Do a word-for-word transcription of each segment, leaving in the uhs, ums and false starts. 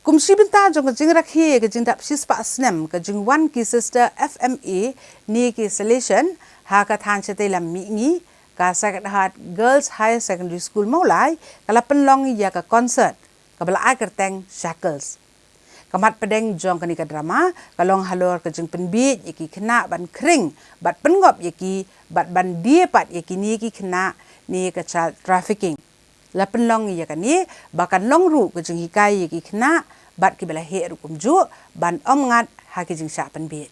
Kum shi bynta jong ka jingrakhe ka jingdap shispah snem ka jingwan ki Sister F M A ne ki Salesian ha ka thaiñ shatei lam mihngi, ka Sacred Heart Girls Higher Secondary School Mawlai ka la pynlong ïa ka concert kaba la ai kyrteng Shackles. Ka mat pdeng jong kane ka drama ka long halor ka jingpynbiej ïa ki khynnah ban khring bad pynngop ïa ki bad ban die pat ïa kine ki khynnah ne ka child trafficking. La pynlong ïa kane ba kan long ruh ka jinghikai ïa ki khynnah bad kiba la heh ruh kumjuh ban ym ngat ha ki jingshah pynbiej.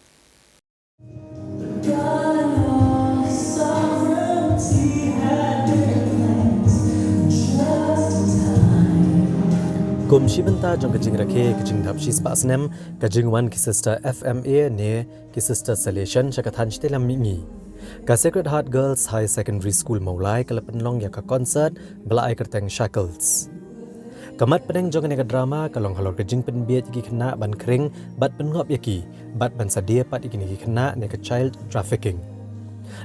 Kum shi bynta jong ka jingrakhe ka jingdap shispah snem ka jingwan ki Sister F M A ne ki Sister Salesian sha ka thaiñ shatei lam mihngi, ka Sacred Heart Girls Higher Secondary School Mawlai ka la pynlong ïa ka concert ba la ai kyrteng Shackles. Ka mat pdeng jong kane ka drama ka long halor ka jingpynbiej ïa ki khynnah ban khring bad pynngop ïa ki bad ban sa die pat ïa kine ki khynnah ne ka child trafficking.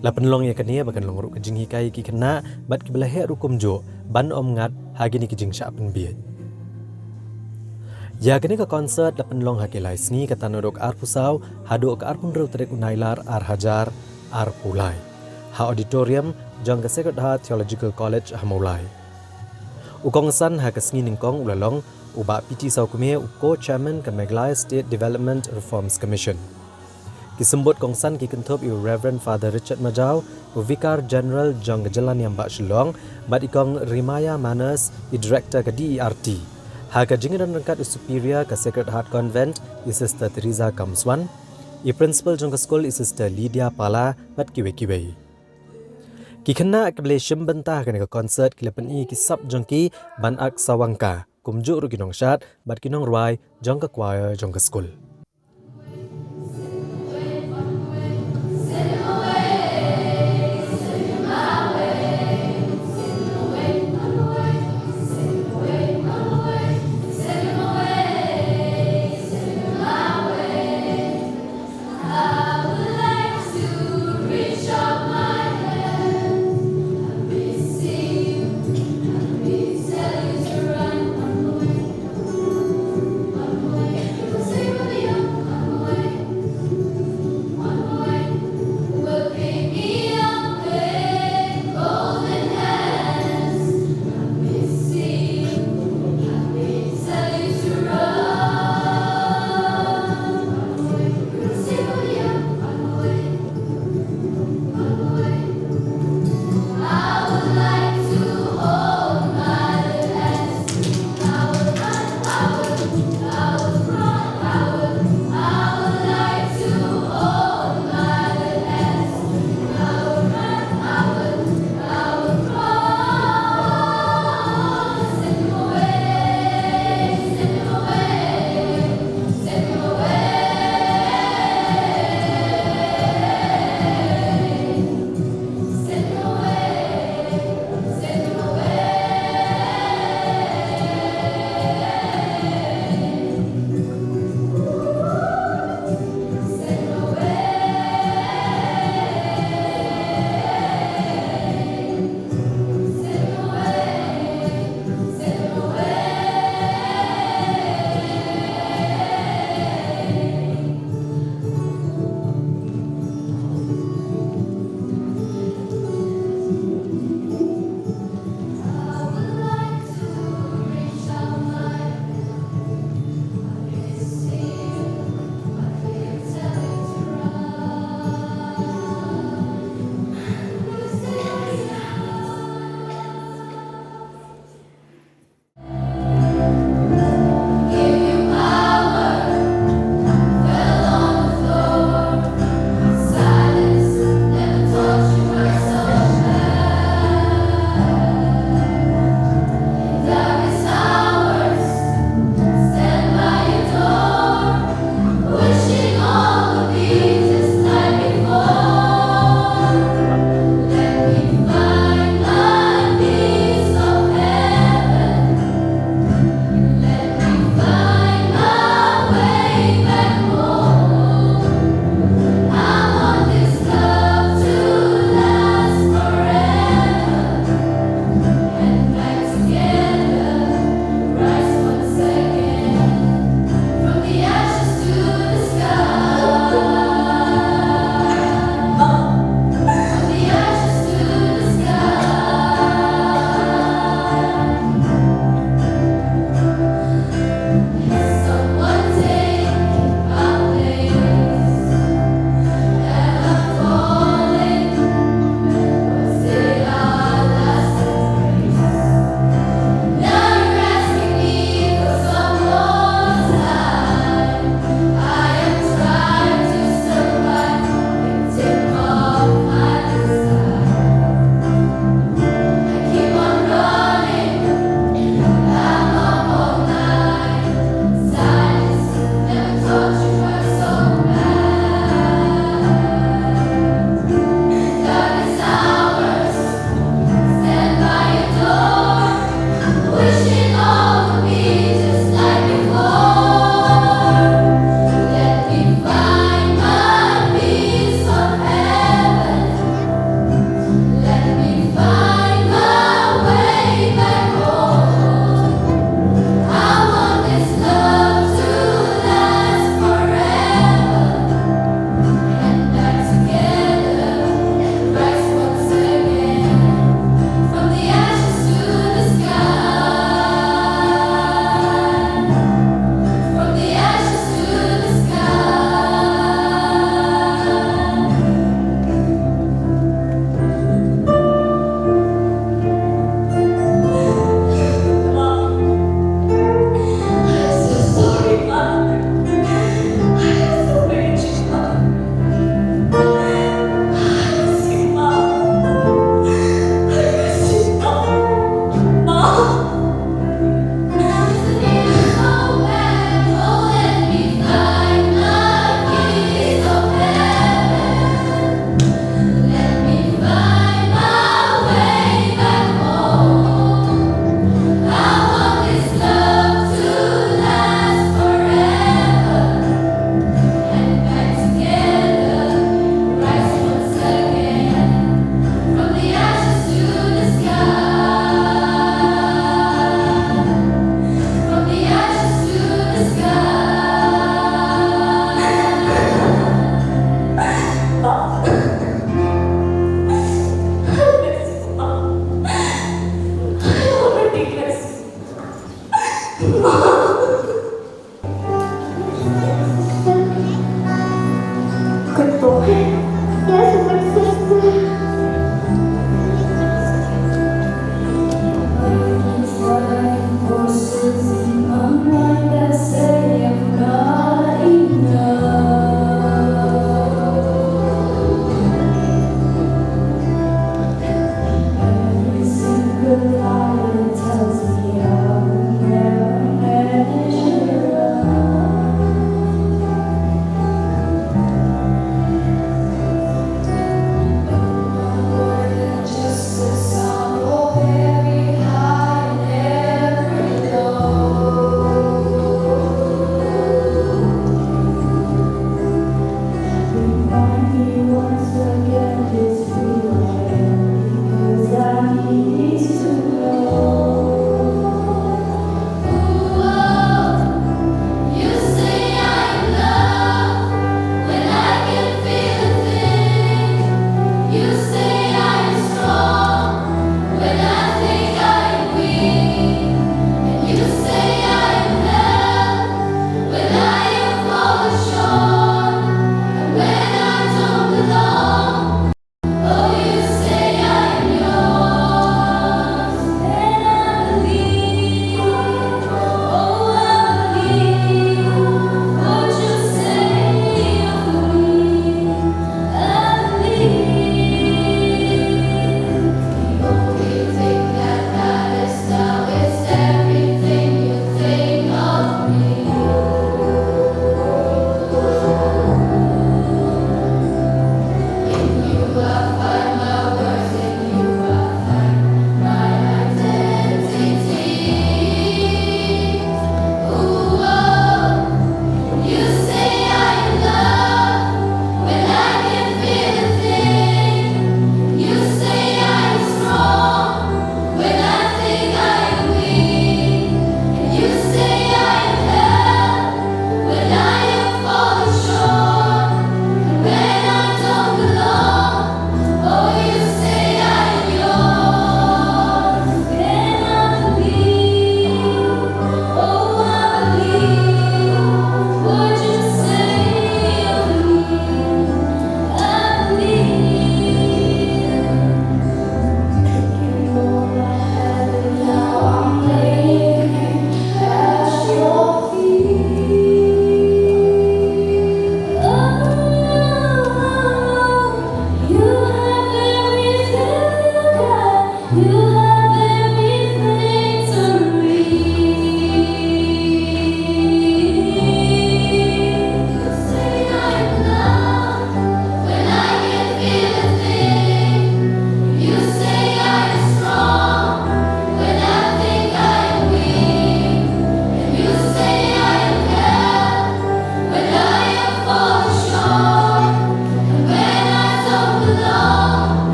La pynlong ïa kane ba kan long ruh ka jinghikai ïa ki khynnah bad kiba la heh ruh kumjuh ban ym ngat ha kine ki jingshah pynbiej. Ïa kane ka concert la pynlong ha ki lai sngi, kata naduh ka arphew saw haduh ka arphew hynriew tarik u Nailar ar hajar arphew lai ha auditorium jong ka Sacred Heart Theological College ha Mawlai. U kongsan ha ka sngi nyngkong u la long u Bah P T Sawkmie, u co-chairman ka Meghalaya State Development Reforms Commission. Ki symbud kongsan ki kynthup ïa u Reverend Father Richard Majaw, u Vicar General jong ka Jylla Niam Bah Shillong, bad i Kong Rimaya Manners, i Director ka D E R T. Ha ka jingïadon ryngkat u Superior ka Sacred Heart Convent, i Sister Teresa Kamswan, i Principal jong ka skul, i Sister Lydia Pala, bad kiwei kiwei. Ki khynnah kiba la shim bynta ha kane ka concert ki la pyni ki sap jong ki ban ak sawang ka, kumjuh ruh ki nongshad bad ki nongrwai jong ka choir jong ka skul.